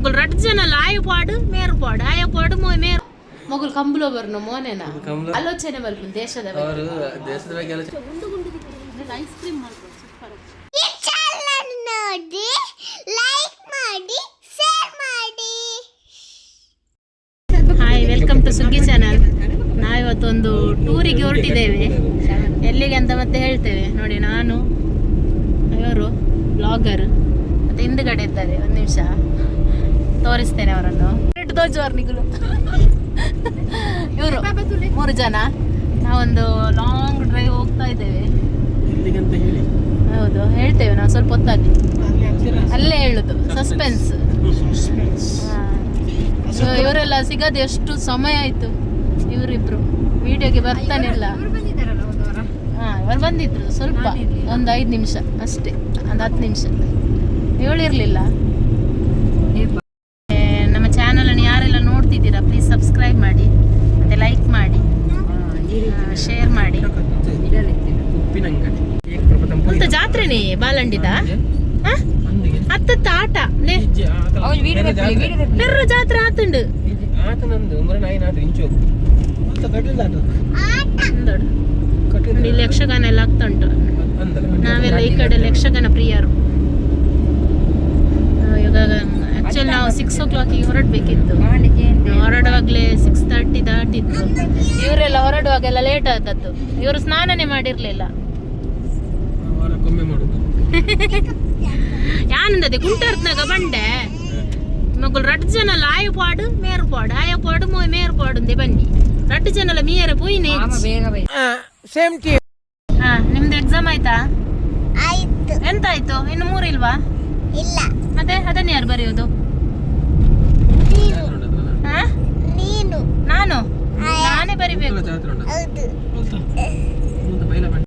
ಮೊಗುಲ್ ರಡ್ಡ್ ಜನ ಆಯ ಪಾಡು ಮೇರು ಪಾಡು ಆಯ ಪಾಡು ಮೇರು ಮೊಗುಲ್ ಕಂಬುಲ ಬರ್ನ ಮೋನೆನ ಆಲೋಚನೆ ಮಲ್ಪುನ್ ದೇಶದ ಬಗ್ಗೆ. ಅವರು ದೇಶದ ಬಗ್ಗೆ ಆಲೋಚನೆ ಐಸ್ ಕ್ರೀಮ್ ಮಾಡ್ಬೋದು ಸೂಪರ್. ಈ ಚಾನಲ್ ನೋಡಿ, ಲೈಕ್ ಮಾಡಿ, ಶೇರ್ ಮಾಡಿ. Hi, welcome to Suggi channel. ನಾವಿವತ್ತೊಂದು ಟೂರಿಗೆ ಹೊರಟಿದ್ದೇವೆ. ಎಲ್ಲಿಗೆ ಅಂತ ಮತ್ತೆ ಹೇಳ್ತೇವೆ. ನೋಡಿ, ನಾನು, ಇವರು ಬ್ಲಾಗರ್, ಮತ್ತೆ ಹಿಂದ್ಗಡೆ ಇದ್ದಾರೆ. ಒಂದು ನಿಮಿಷ, ತೋರಿಸ್ತೇನೆ ಅವರನ್ನು. ತೋಜುವರ್ನಿಗಳು ಇವರು ಮೂರು ಜನ. ನಾವೊಂದು ಲಾಂಗ್ ಡ್ರೈವ್ ಹೋಗ್ತಾ ಇದ್ದೇವೆ. ಎಲ್ಲಿಗಂತ ಹೇಳಿ. ಹೌದು, ಹೇಳ್ತೇವೆ ನಾವು ಸ್ವಲ್ಪ ಹೊತ್ತಾಗಿ. ಅಲ್ಲೇ ಹೇಳುದು, ಸಸ್ಪೆನ್ಸ್. ಇವರೆಲ್ಲ ಸಿಗದೆ ಎಷ್ಟು ಸಮಯ ಆಯ್ತು. ಇವರಿಬ್ರು ವಿಡಿಯೋಗೆ ಬರ್ತಾನೆ ಇಲ್ಲ. ಹಾ, ಇವರು ಬಂದಿದ್ರು ಸ್ವಲ್ಪ, ಒಂದು 5 ನಿಮಿಷ ಅಷ್ಟೇ, ಒಂದು 10 ನಿಮಿಷ. ಹೇಳಿರ್ಲಿಲ್ಲ. ನಮ್ಮ ಚಾನಲ್ ಅನ್ನು ಯಾರೆಲ್ಲ ನೋಡ್ತಿದ್ದೀರಾ, ಪ್ಲೀಸ್ ಸಬ್ಸ್ಕ್ರೈಬ್ ಮಾಡಿ, ಮತ್ತೆ ಲೈಕ್ ಮಾಡಿ, ಶೇರ್ ಮಾಡಿ. ಉಪ್ಪಿನಂಗಡಿ ಕೇಕ್ ಪ್ರಥಮ. ಅಂತ ಜಾತ್ರೆನೇ ಬಾಲಂಡಿದ ಹತ್ತತ್ತ ಆಟ ಲೇ. ಪೆರ್ರ ಜಾತ್ರೆ ಆತುಂಡು. ಆತನಂದು ಉಮರ ನಾಯಿ ನಾತು ಇಂಚು. ಅಂದೋಡು. ನೋಡಿ, ಇಲ್ಲಿ ಯಕ್ಷಗಾನ ಎಲ್ಲ ಆಗ್ತಾ ಉಂಟು. ನಾವೆಲ್ಲ ಈ ಕಡೆ ಯಕ್ಷಗಾನ ಪ್ರಿಯರು. ನಾವು ಇವಾಗ ಆಕ್ಚುಲಿ ನಾವು 6 ಓ ಕ್ಲಾಕಿಗೆ ಹೊರಡಬೇಕಿತ್ತು. ಹೊರಡುವಾಗಲೇ 6:30 ದಾಟಿತ್ತು. ಇವರೆಲ್ಲ ಹೊರಡುವಾಗೆಲ್ಲ ಲೇಟ್ ಆದದ್ದು. ಇವರು ಸ್ನಾನನೇ ಮಾಡಿರ್ಲಿಲ್ಲ. ವಾರಕ್ಕೊಮ್ಮೆ ಮಾಡುದು. ಯಾನಂದದೆ ಕುಂಟರ್ತ್ನಾಗ ಬಂಡೆ ಮಗುಲ್ ರಡ್ಡು ಜನಲ ಆಯ ಪಾಡು ಮೇರು ಪಾಡು ಆಯ ಪಾಡು ಮೇರು ಪಾಡುಂದೆ. ಬನ್ನಿ, ರಡ್ಡು ಜನಲ ಮೀಯರ ಪೋಯಿನೆ. ಹಾ, ನಿಮ್ದು ಎಕ್ಸಾಮ್ ಆಯ್ತಾ? ಆಯ್ತು. ಎಂತ ಆಯ್ತು? ಇನ್ನು ಮೂರಿಲ್ವಾ? ಇಲ್ಲ. ಮತ್ತೆ ಅದನ್ನ ಯಾರು ಬರೆಯೋದು? ನೀನು. ಹಾ? ನೀನು. ನಾನು ನಾನೇ ಬರಿಬೇಕು. ಜಾತ್ರೆ ಉಂಟು. ಹೌದು. ಮುಂದೆ ಬೈಲ ಬಂಡೆ.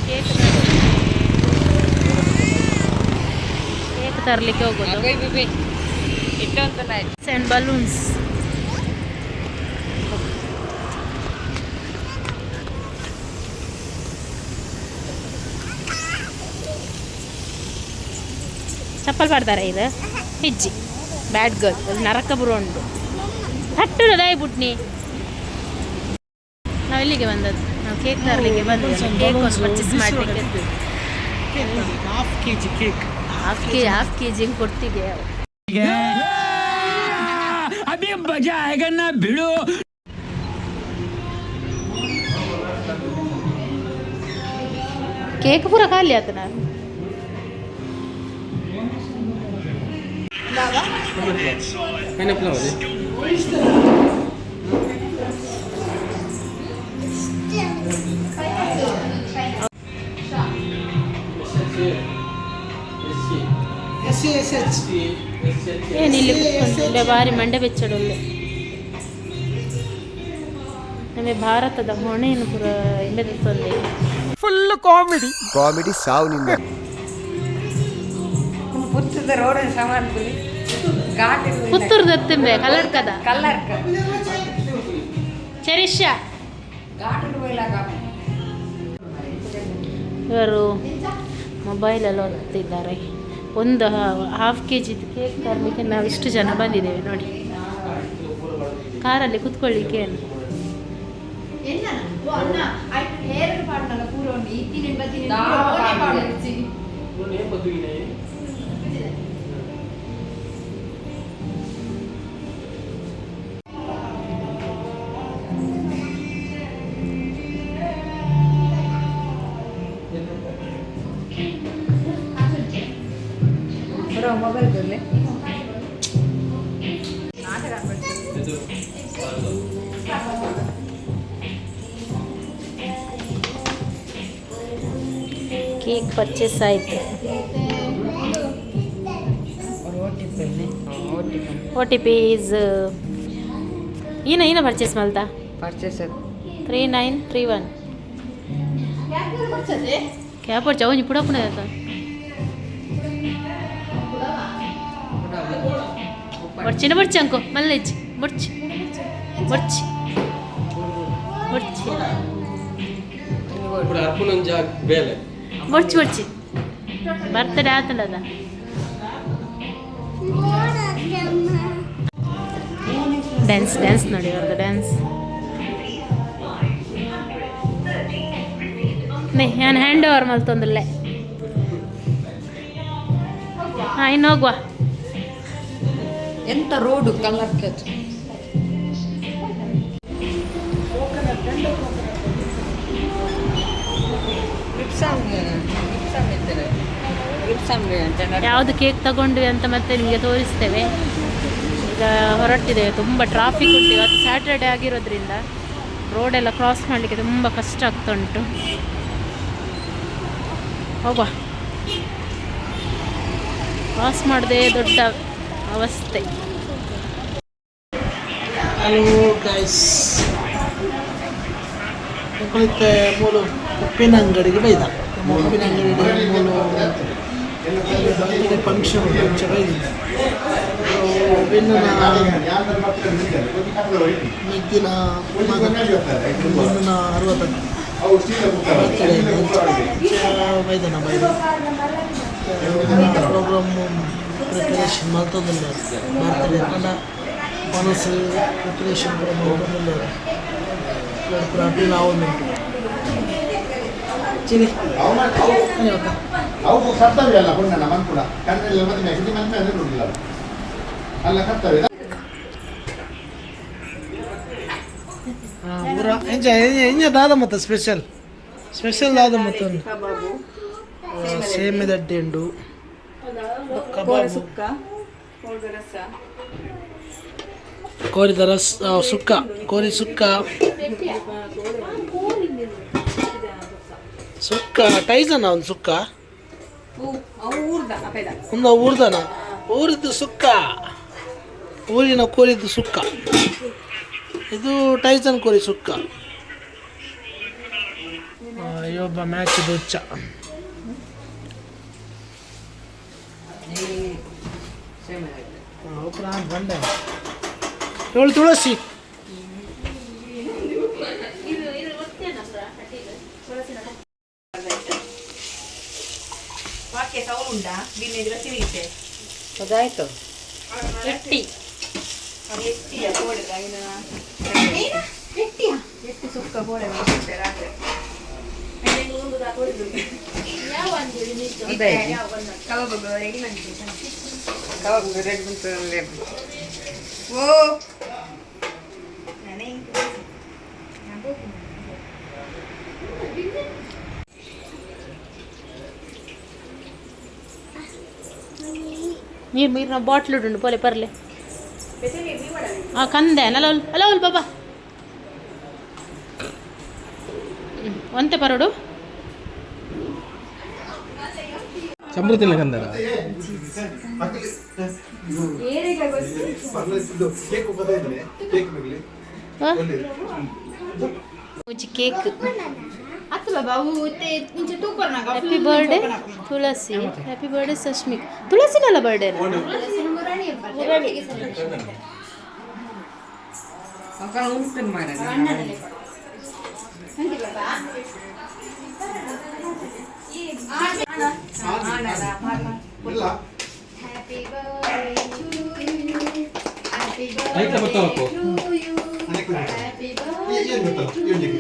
ಕೇಕ್ ಕೇಕ್ ತರಲಿಕ್ಕೆ ಹೋಗೋದು ಅಂಡ್ ಬಲೂನ್ಸ್. ಚಪ್ಪಲ್ ಪಾಡ್ತಾರೆ. ಇದು ಹೆಜ್ಜಿ ಬ್ಯಾಡ್ ಗರ್ಲ್. ನರಕ ಬುರು ಉಂಟು ಹಟ್ಟುನ ದಾಯಿ. ನಾವು ಇಲ್ಲಿಗೆ ಬಂದದ್ದು, ನಾವು ಕೇಕ್ ತರಲಿಕ್ಕೆ ಬಂದ್ವಿ. ಕೇಕ್ ಒಂದು ಪರ್ಚೇಸ್ ಮಾಡಲಿಕ್ಕೆ. Half KG cake. Half KG ಕೊಡ್ತಿದ್ದೆ. अभी मजा आएगा ना भिड़ो. ಕೇಕ್ ಪೂರ ಖಾಲಿ ಆತ ನಾನು. ಪೈನಾಪಲ್ ಅವದೆ. ಏನು ಇಲ್ಲಿ ಕೂತ್ಕೊಂಡು ಬಾರಿ ಮಂಡೆ ಬೆಚ್ಚಡೊಳ್ಳೆ. ನಮಗೆ ಭಾರತದ ಹೊಣೆಯನ್ನು ಪೂರ ಇಂಬೆದತ್ತೊಂದೆ. ಕಾಮಿಡಿ ಸಾವು ನಿಂದ. ಪುತ್ತದ ರೋಡ್ ಸಾಮಾನು ಘಾಟ್. ಪುತ್ತೂರ್ದತ್ತಿಂಬೆ ಕಲ್ಲಡ್ಕದ. ಕಲ್ಲರ್ಕ. ಚರಿಷ್ಯಾ. ಘಾಟ್ ಹೋಗ್ಲಾಕ. ಇವರು ಮೊಬೈಲಲ್ಲಿ ಓದ್ತಿದ್ದಾರೆ. ಒಂದು ಹಾಫ್ ಕೆ ಜಿ ಕೇಕ್ ತರಲಿಕ್ಕೆ ನಾವು ಇಷ್ಟು ಜನ ಬಂದಿದ್ದೇವೆ ನೋಡಿ. ಕಾರಲ್ಲಿ ಕುತ್ಕೊಳ್ಳಿಕ್ಕೆ ಏನು? ಬರೋ ಮೊಬೈಲ್ ಬರಲಿ. ಇದು. ಕೇಕ್ ಪರ್ಚೇಸ್ ಆಯಿತು. ಓಟಿಪಿ is ಏನ ಏನ ಪರ್ಚೇಸ್ ಮಲ್ತಾ? ಪರ್ಚೇಸ್. 3931. ಕ್ಯಾಬ್ ಪಡ್ಚ ಒಂಜಿ ಪುಡ ಪುಡ ಆಯ್ತಾ. ಬೊಡ್ಚಿನ ಬೊಡ್ಚಿ ಅಂಕೋ ಮಲ್ಲೆಜ್ಜಿ ಬೊಡ್ಚಿ ಬೊಡ್ಚಿ ಬೊಡ್ಚಿ. ఇప్పుడు ಅರ್ಪುನೊಂಜ ಬೇಲೆ. ಬೊಡ್ಚಿ ಬೊಡ್ಚಿ. ಬರ್ತಡೆ ಆತಂಡದ. Dance dance ನೋಡಿ ಅವ್ರದ್ದು ಡ್ಯಾನ್ಸ್. ನಾನು ಹ್ಯಾಂಡ್ ಓವರ್ ಮಲ್ತೊಂದುಲ್ಲೆ. ಹಾಂ, ಇನ್ನು ಹೋಗುವ. ಎಂತ ರೋಡು ಕಲರ್. ಯಾವುದು ಕೇಕ್ ತಗೊಂಡ್ವಿ ಅಂತ ಮತ್ತೆ ನಿಮಗೆ ತೋರಿಸ್ತೇವೆ. ಈಗ ಹೊರಟಿದ್ದೇವೆ. ತುಂಬ ಟ್ರಾಫಿಕ್ ಉಂಟು. ಇವತ್ತು ಸ್ಯಾಟರ್ಡೆ ಆಗಿರೋದ್ರಿಂದ ರೋಡೆಲ್ಲ ಕ್ರಾಸ್ ಮಾಡಲಿಕ್ಕೆ ತುಂಬ ಕಷ್ಟ ಆಗ್ತಾ ಉಂಟು. ಹೋಗುವ. ಕ್ರಾಸ್ ಮಾಡದೆ ದೊಡ್ಡ ಅವಸ್ಥೆ. ಹಲೋ ಗೈಸ್, ಕುಳಿತ ಮೂಲು ಉಪ್ಪಿನ ಅಂಗಡಿಗೆ ಬೈದ. ನಮ್ಮ ಉಪ್ಪಿನ ಅಂಗಡಿ ಮೂಲು ಬರ್ತ್ಡೇ ಫಂಕ್ಷನ್ ಉಂಟು, ಅಂಚ ಬೈದಿದ್ದ. ಬೆನ್ನಿನ ಮೆಗ್ದಿನ ಮಗ ಬೆನ್ನಿನ 60 ಬರ್ತ್ಡೇ, ಅಂಚ ಬೈದನ ಬೈದ. ಪ್ರೋಗ್ರಾಮ್ ಪ್ರಿಪರೇಷನ್ ಮಲ್ತೊಂದುಲ್ಲೆರ್. ಬರ್ತ್ಡೇ ಪಂಡ ಮನಸ್ಸು ಪ್ರಿಪರೇಷನ್ ಪೂರ ಮಲ್ತೊಂದುಲ್ಲೆರ್. ಪೂರ ಅಪೀಲ್ ಆವೊಂದುಂಟು. ಚಿರಿ. ಅವು ಕರ್ತವ್ಯ ಅಲ್ಲ ಪುಣ್ಣನ ಮನ್ಪುಡ ಕಣ್ಣಲ್ಲಿ ಮತ್ತೆ ಮೆಹಂದಿ ಮನ್ಪೆ ಅಂದ್ರೆ ನೋಡಿಲ್ಲ ಅಲ್ಲ ಕರ್ತವ್ಯ. ಊರ ಎಂಚ ಎಂಜ ದಾದ ಮತ್ತೆ ಸ್ಪೆಷಲ್ ಸ್ಪೆಷಲ್ ದಾದ ಮತ್ತೆ ಸೇಮೆ ದಡ್ಡೆ ಉಂಡು, ಕಬಾಬು, ಕೋರಿದ ರಸ್, ಸುಕ್ಕ, ಕೋರಿ ಸುಕ್ಕ, ಸುಕ್ಕ ಟೈಸನ್ ಒಂದು ಸುಕ್ಕ ಒಂದು ಊರ್ದನ ಊರಿದ್ದು ಸುಕ್ಕ, ಊರಿನ ಕೋರಿದ್ದು ಸುಕ್ಕ. ಇದು ಟೈಸನ್ ಕೋರಿ ಸುಕ್ಕ. ಇವೊಬ್ಬ ಮ್ಯಾಚ್ ಹುಚ್ಚ. ಒಬ್ಬ ನಾನು ಬಂಡೆ ಇವಳು ತುಳಸಿ. ಅದಾಯ್ತು. ಎಟ್ಟಿ. ಅದಾಯ್ತು, ಕಬಾಬ್ ರೆಡಿ ಬಂತು. ಓ. ನೀರು ನೀರಿನ ಬಾಟ್ಲ್ ಉಂಟು, ಪೋಲೆ ಪರ್ಲೆ. ಹಾಂ, ಕಂದೆ ಅಲ್ಲ ಅಲ್ಲ ಉಲ್ ಬಾಬಾ. ಒಂತೆ ಪರೋಡು. ಸಮೃದ್ಧಿನ ಕಂದರ. ಕೇಕ್ ಕೇಕ್ ಮಿಗ್ಲಿ. Cake. Happy birthday Tulasi, happy birthday Sashmik. ತುಳಸಿನಲ್ಲ birthday. ಉಂಟು ಮಾರ. ಇಲ್ಲ. ಐತ ಬರ್ತಾವಪ್ಪು. ಏನು ಗೊತ್ತಲ್ಲ ಇವನಿಗೆ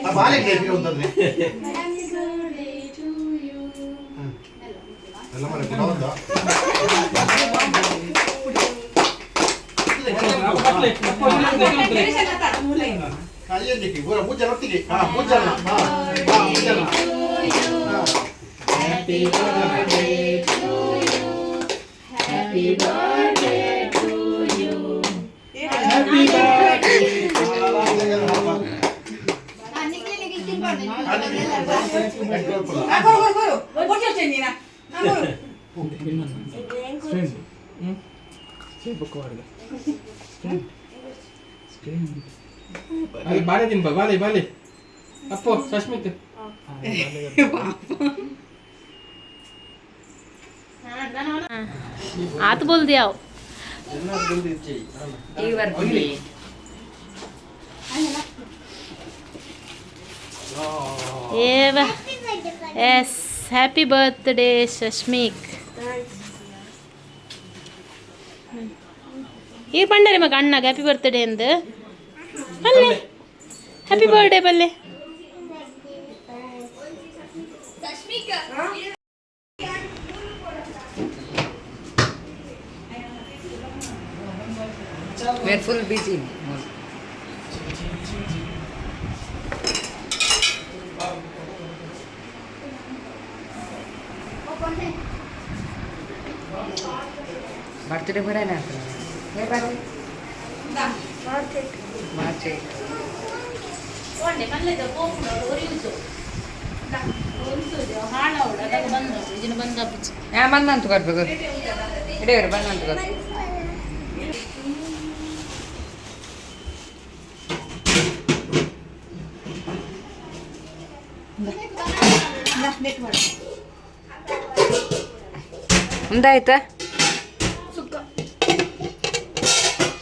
ಆ ಬಾಲೆಗೆ ಅಂತಂದ್ರೆ ಎಲ್ಲ ಮನೆ ಪುಟ ಒಂದ. ಏನಕ್ಕೆ ಪೂಜೆ ಒಟ್ಟಿಗೆ, ಹಾ ಪೂಜೆ, ಹಾ ಹಾ ಪೂಜೆ. Happy birthday to you. Happy birthday to you. Happy birthday. ಅಲ್ಲಿ ಬಾಳೆ ತಿನ್ಪ, ಬಾಳೆ ಬಾಳೆ ಅಪ್ಪೋ ಸಶ್ಮಿತ್. ಆತು ಬೋಲ್ದಿ ಯಾವ. ಈ ಏವ ಎಸ್, ಹ್ಯಾಪಿ ಬರ್ತ್ಡೇ ಶಶ್ಮಿಕ್. ಈ ಪಂಡರೆ ಮಗ ಅಣ್ಣಗೆ ಹ್ಯಾಪಿ ಬರ್ತ್ಡೇ ಎಂದು ಪಲ್ಲೆ ಹ್ಯಾಪಿ ಬರ್ಡೇ ಪಲ್ಲೆ. We are full busy. Birthday ಬರೋಣ ಮಾರ್ಚ್ 8. ಬಂದಂತ ಕೊಡ್ಬೇಕು ಇಡೀವ್ರು ಬಂದಂತ ಕೊಡ್ಬೇಕು. ಒಂದಾಯ್ತಾ? ಸುಕ್ಕ,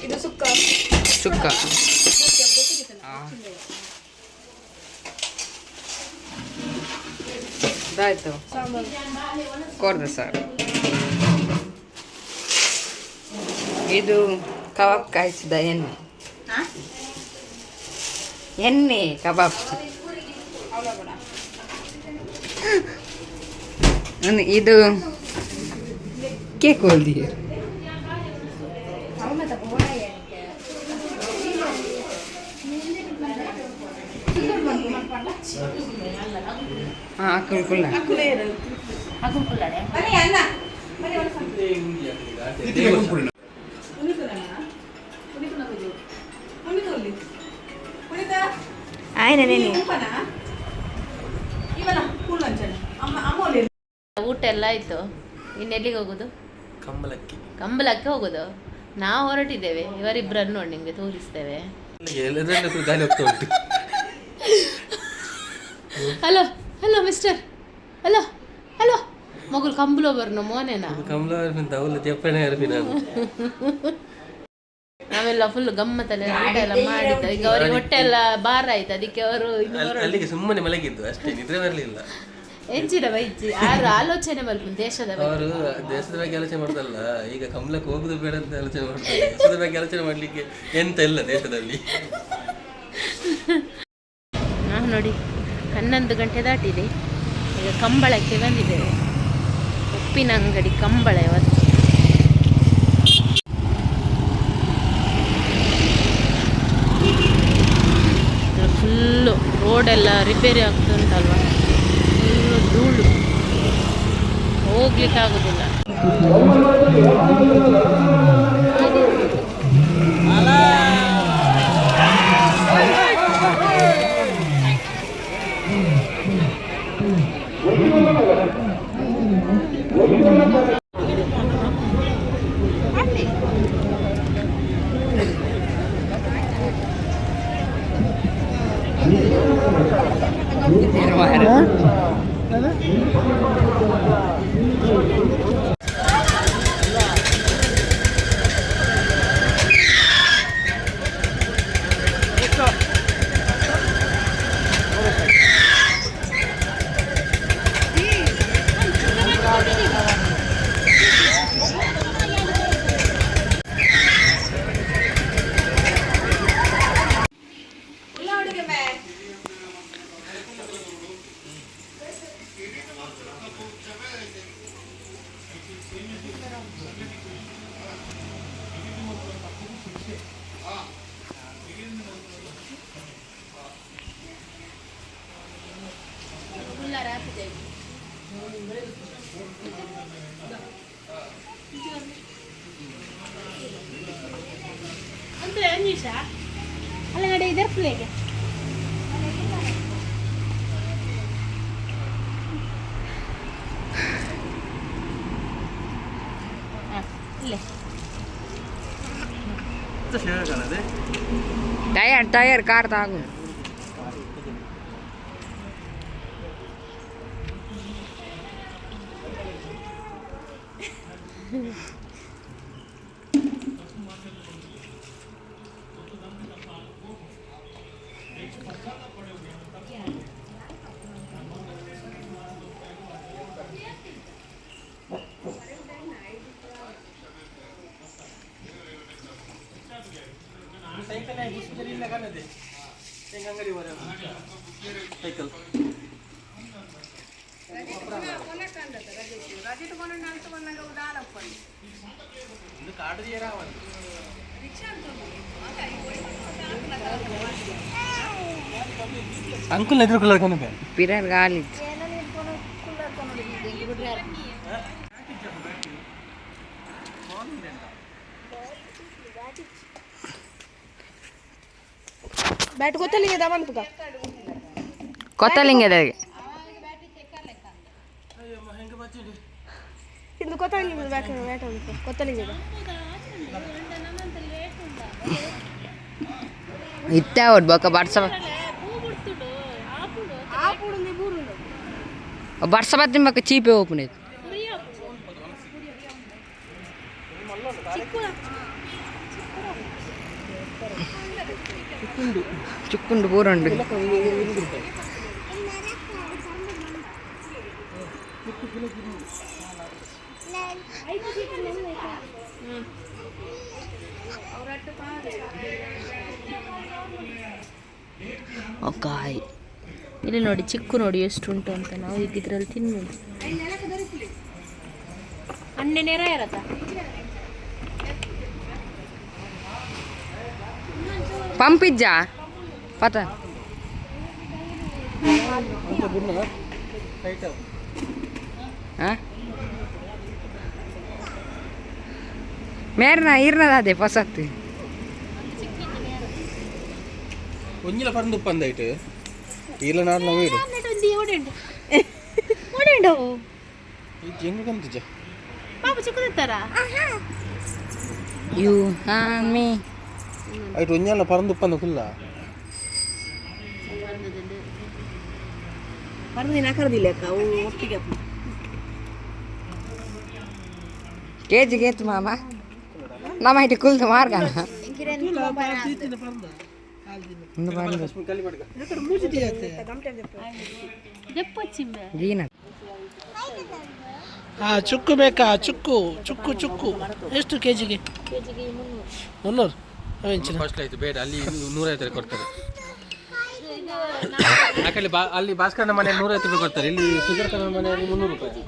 ಇದು ಸುಕ್ಕ. ಸುಕ್ಕ. ಇದಾಯ್ತು. ಕೊರ್ದ ಸರ್, ಇದು ಕಬಾಬ್ ಕಾಯಿಸಿದ ಎಣ್ಣೆ, ಎಣ್ಣೆ ಕಬಾಬ್. ಇದು ಕೇಕ್ ಹೊಲ್ದಿ. ಹಾಂ, ಕುಲ್ಲ. ಊಟ ಎಲ್ಲ ಆಯ್ತು, ಇನ್ನು ಎಲ್ಲಿಗೆ ಹೋಗುದು? ಕಂಬಳಕ್ಕೆ. ಕಂಬಳಕ್ಕೆ ಹೋಗುದು. ನಾವು ಹೊರಟಿದ್ದೇವೆ. ಇವರಿಬ್ಬರನ್ನು ನೋಡಿ ನಿಮಗೆ ತೋರಿಸ್ತೇವೆ. ಎಲ್ಲದರಲ್ಲೂ ಗಾಳಿ ಹೋಗ್ತಾ ಉಂಟು. Hello hello mister, hello hello. ಮಗಳು ಕಂಬಳ ಬರ್ನು ಮೋನೇನಾ? ಕಂಬಳ ಅವಳು ಜಪ್ಪಣೆ ಅರ್ಪಿ ನಾನು. ನಾವೆಲ್ಲ ಫುಲ್ ಗಮ್ಮತ್ತಲ್ಲಿ ಊಟ ಎಲ್ಲ ಮಾಡಿದ್ದು. ಈಗ ಅವರಿಗೆ ಹೊಟ್ಟೆ ಎಲ್ಲ ಭಾರ ಆಯ್ತು, ಅದಕ್ಕೆ ಅವರು ಇನ್ನು ಅಲ್ಲಿಗೆ ಸುಮ್ಮನೆ ಮಲಗಿದ್ದು ಅಷ್ಟೇ, ನಿದ್ರೆ ಬರಲಿಲ್ಲ. ಎಂಚಿನ ಬೈಚಿ ಆರು ಆಲೋಚನೆ ಮಲ್ಪುನ್ ದೇಶದ ಬಗ್ಗೆ. ಅವರು ದೇಶದ ಬಗ್ಗೆ ಆಲೋಚನೆ ಮಾಡ್ತಲ್ಲ, ಈಗ ಕಂಬಳಕ್ಕೆ ಹೋಗುದು ಬೇಡ ಅಂತ ಆಲೋಚನೆ ಮಾಡ್ತಾರೆ. ದೇಶದ ಬಗ್ಗೆ ಆಲೋಚನೆ ಮಾಡ್ಲಿಕ್ಕೆ ಎಂತ ಇಲ್ಲ ದೇಶದಲ್ಲಿ. ನಾವು ನೋಡಿ 11 ಗಂಟೆ ದಾಟಿದೆ. ಈಗ ಕಂಬಳಕ್ಕೆ ಬಂದಿದ್ದೇವೆ. ಉಪ್ಪಿನ ಅಂಗಡಿ ಕಂಬಳ ಇವತ್ತು. ಫುಲ್ಲು ರೋಡೆಲ್ಲ ರಿಪೇರಿ ಆಗ್ತುಂಟಲ್ವ, ಫುಲ್ಲು ಧೂಳು, ಹೋಗ್ಲಿಕ್ಕೆ ಆಗೋದಿಲ್ಲ. ಅಲ್ಲ ನಡೆ ಇದರ ಪ್ಲೇಗೆ. ಇಲ್ಲೇ. ಟಯರ್ ಟಯರ್ ಕಾರ್ ತಾಗು. Cycle uncle ಎದುರು ಕಲರ್ ಕನಪೆ ಪಿರರ್ ಗಾಲಿ. ಬ್ಯಾಟ್ ಗೊತ್ತಲಿಂಗದ ಮನ್ಪುಗ. ಕೊತ್ತಲಿಂಗದಾಗೆ. ಇಂದು ಕೊತ್ತಲಿಂಗದ ಬ್ಯಾಟ್ ಬ್ಯಾಟ್ ಉಂಟು ಕೊತ್ತಲಿಂಗದ. ಇತ್ತೆ ಅವಡ್ ಬೊಕ ಬರ್ಸ ಬರ್ಸ ಬತ್ತಿನ ಬೊಕ ಚೀಪೆ ಓಪನ್ ಆಯ್ತು. ಚಿಕ್ಕುಂಡು ಪೂರ ಉಂಡು. ಕಾಯಿ ಇಲ್ಲಿ ನೋಡಿ, ಚಿಕ್ಕು ನೋಡಿ ಎಷ್ಟು ಉಂಟು ಅಂತ. ನಾವು ಈಗ ಇದ್ರಲ್ಲಿ ತಿನ್ಬೋದು. ಅಣ್ಣೆ ನೇರ ಇರತ್ತ. ಪಂಪ್ ಇಜ್ಜಾ ಪತ. ಮೇರ್ನ ಇರ್ನದ ಅದೇ ಪಸತ್ತು. ಒಂಜಿಲ ಪರಂದು ಉಪ್ಪಂದಾಯ್ತು ಈಲ ನಾಡ್ ನಾವು ಇಡು. ಹೆಂಗೆ ಕಂತಿಜ ಪಾಪ ಚಿಕ್ಕದಿತ್ತಾರ. You ಹಾನ್ ಮೀ. ಆಯ್ತು, ಒಂಜಲ್ಲ ಪರಂದು ಉಪ್ಪಂದು ಕುಲ್ಲ. ಕೆಜಿ ಗೇತು ಮಾಮ ನಮ್ಮ ಇಟ್ಟು ಕುಲ್ದು ಮಾರ್ಗನ. ಹಾಂ, ಚುಕ್ಕು ಬೇಕಾ? ಚುಕ್ಕು ಚುಕ್ಕು ಚುಕ್ಕು ಎಷ್ಟು ಕೆ ಜಿಗೆ? 300. ಫಸ್ಟ್ ಆಯ್ತು, ಬೇಡ. ಅಲ್ಲಿ 150 ಕೊಡ್ತಾರೆ. ಯಾಕಲ್ಲಿ ಬಾ, ಅಲ್ಲಿ ಭಾಸ್ಕರನ ಮನೆಯಲ್ಲಿ 150 ರೂಪಾಯಿ ಕೊಡ್ತಾರೆ, ಇಲ್ಲಿ ಸುಧಾಕರನ ಮನೆಯಲ್ಲಿ 300 ರೂಪಾಯಿ.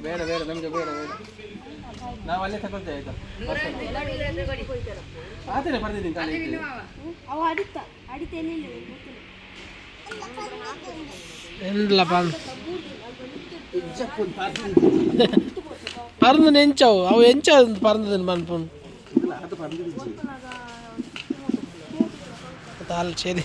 ಬೇಡ ಬೇಡ, ನಮಗೆ ಬೇಡ ಬೇಡ, ನಾವು ಅಲ್ಲೇ ತಗೊಳ್ತೇವೆ ಆಯ್ತಾ? ಆತನೇ ಬರ್ದಿದ್ದೀನಿ ತಾನೇ. ಎಂದಲ ಪರಂದು ನೆಂಚವು ಅವು ಎಂಚ ಪರಂದದನ್ನು ಮನ್ಪುನು ತಾಲ್ ಶರಿ.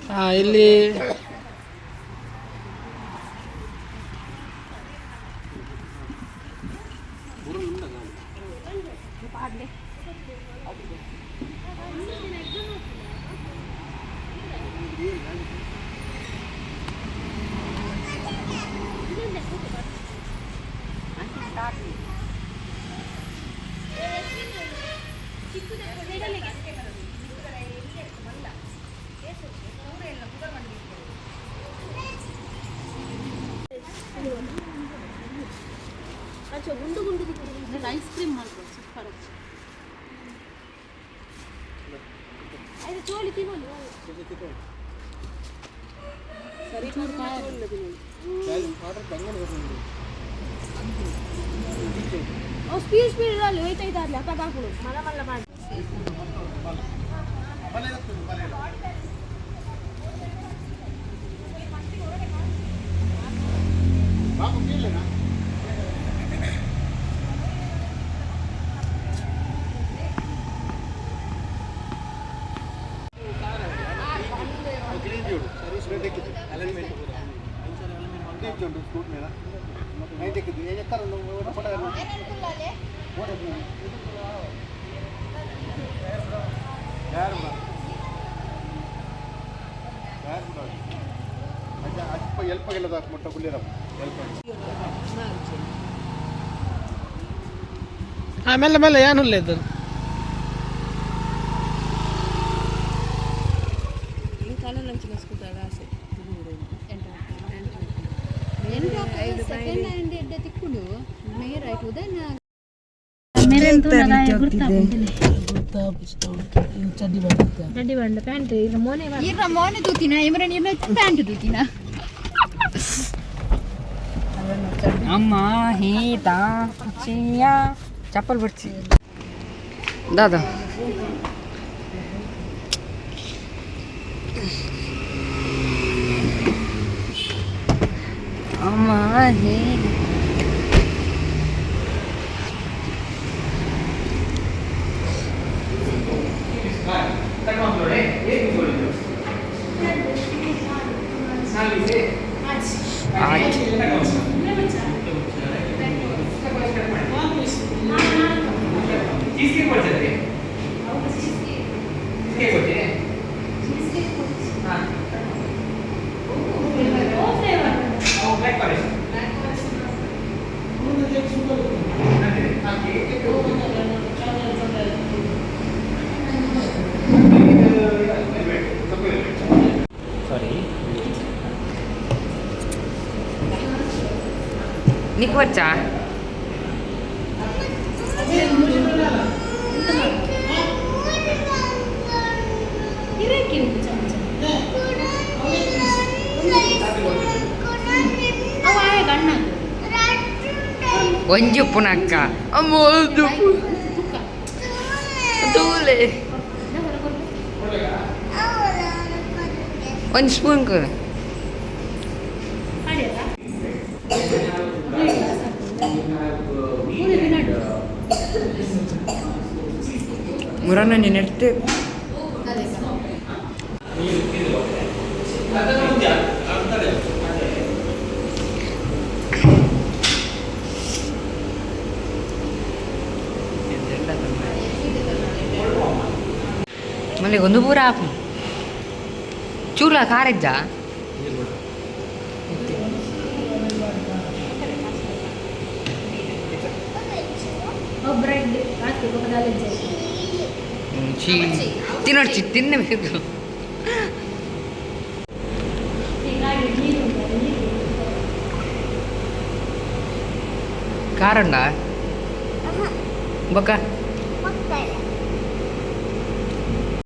ಹಾಂ, ಇಲ್ಲಿ ಐಸ್ ಕ್ರೀಮ್ ಮಾಡ್ಬೋದು, ಸೂಪರ್. ಚೋಳಿ ತಿನ್ನೋದು. ಸ್ಪೀಡ್ ಸ್ಪೀಡ್ ಅಲ್ಲಿ ಹೋಯ್ತಾ ಇದ್ದಾರಲ್ಲ ಅಪ್ಪ ಹಾಕುಡು ಮಲ್ಲ ಮಲ್ಲ ಮಾಡಿ. ಹಾಂ, ಮೆಲ್ಲ ಮೆಲ್ಲ ಏನಿಲ್ಲ ಇದು. ಚಡ್ಡಿ ಬಂದಿತ್ತೆ. ಚಡ್ಡಿ ಬಂಡ ಪ್ಯಾಂಟ್ ಇದು ಮೋನೆ. ಇರ್ರ ಮೋನೆ ತೂತಿನ ಇಮ್ರ ನೀರ್ನ ಪ್ಯಾಂಟ್ ತೂತಿನ. ಅಮ್ಮ ಹೀತಾ ಚಿಯಾ ಚಪ್ಪಲ್ ಬಿಡ್ಸಿ ದಾದಾ. ಅಮ್ಮ ಹೀ ಆಚೆ. ನಿಕ್ వచ్చా? ಇರಕ್ಕೆ ಉಂಟು ಚಮಚ. ಅವ ಆಯ ಅಣ್ಣ. ಒಂಜಿ ಉಪ್ಪುನಕ್ಕ ಅಮ್ಮ ಒಂದು ತೂಲೆ ಒಂದು ಸ್ಪೂನ್ ಕೊಡು. ಮಾಡಿಯಲ್ಲ. ಪೂರಿ ತಿನ್ನಡು. ಮುರನ್ನ ನೀನು ಎಡ್ತೆ. ಮಲ್ಲಿಗೆ ಒಂದು ಪೂರ ಹಾಕು ಚೂಲ ಕಾರಿದ್ದ. ಬ್ರೆಡ್ ಹಾಕಿ ಪಕ್ಕದಲ್ಲಿ. ಚೀ ತಿನ್ನೋಡ್ಚಿ ತಿನ್ನಬೇಕು. ನೀರು ಉಂಟು, ನೀರು. ಖಾರ ಉಂಡಾ ಬೊಕ್ಕ?